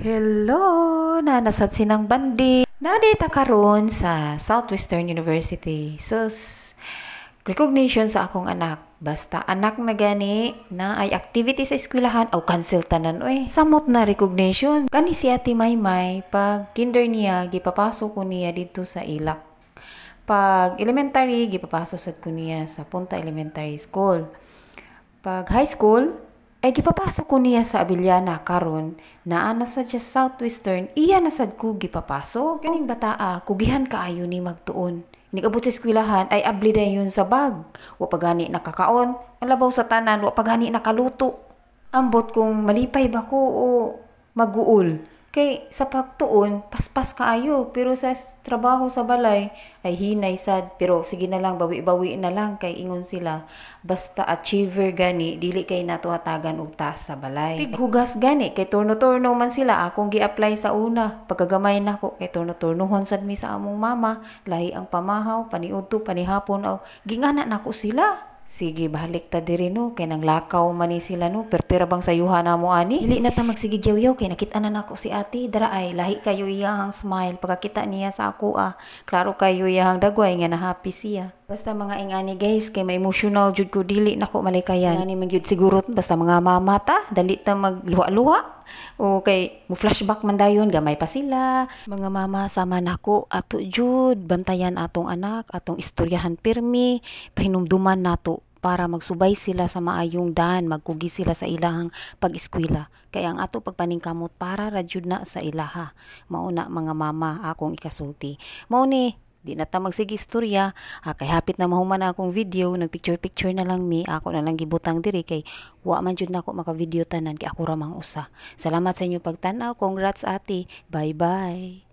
Hello! Naa na sad sinang bandi. Naa ta karon sa Southwestern University. So, recognition sa akong anak. Basta anak na gani na ay activity sa eskwelahan aw cancel tanan oy. Samot na recognition. Kani si Ate Maymay, pag kinder niya, gipapasok ko niya dito sa Ilak. Pag elementary, gipapasok sad ko niya sa Punta Elementary School. Pag high school, ay gipapasok ko niya sa Abellana. Karon naa na sad siya Southwestern, iya na sad ko gipapasok. Kaning bataa, kugihan kaayo ni magtuon. Nigabot sa eskwelahan ay abli dayon sa bag. Wa pa gani nakakaon. Ang labaw sa tanan, wa pa gani nakaluto. Ambot kung malipay ba ko o maguol. Kay sa pagtuon, paspas kaayo, pero sa trabaho sa balay ay hinay sad. Pero sige na lang, bawi-bawi na lang, kay ingon sila basta achiever gani, dili kay nato hatagan og task sa balay. Tighugas gani, kay turno-turno man sila, akong gi-apply sa una pagkagamay nako, kay turno-turnohon sad mi sa among mama. Lahi ang pamahaw, paniudto, panihapon, aw gingana nako sila. Sige, balik ta diri no, kay nang lakaw man ni sila no, pertira bang sayuhan na mo ani? Dili na ta magsigig yaw kay nakita na nako si ate, dara ay lahi kayo iyahang smile pagkakita niya sa ako ah. Klaro kayo iyahang dagway nga na happy siya. Basta mga ingani guys, kay ma-emotional jud ko, dili nako malikayan. Ngani man gyud siguro, basta mga mama ta, dali ta magluha-luha. O kay mo flashback man dayon, gamay pa sila. Mga mama sama nako, ato jud bantayan atong anak, atong istoryahan pirmi, pahinumduman nato para magsubay sila sa maayong daan, magkugi sila sa ilahang pag-eskwela. Kaya ang ato pagpaningkamot para ra jud na sa ilaha. Mao na, mga mama, akong ikasulti. Mao ni, di na ta magsige istorya, kay hapit na mahuman na akong video. Nag picture picture na lang mi, ako na lang gibutang diri kay wa man jud nako maka-video tanan kay ako ra mang usa. Salamat sa inyo pagtan-aw. Congrats, ate. Bye bye.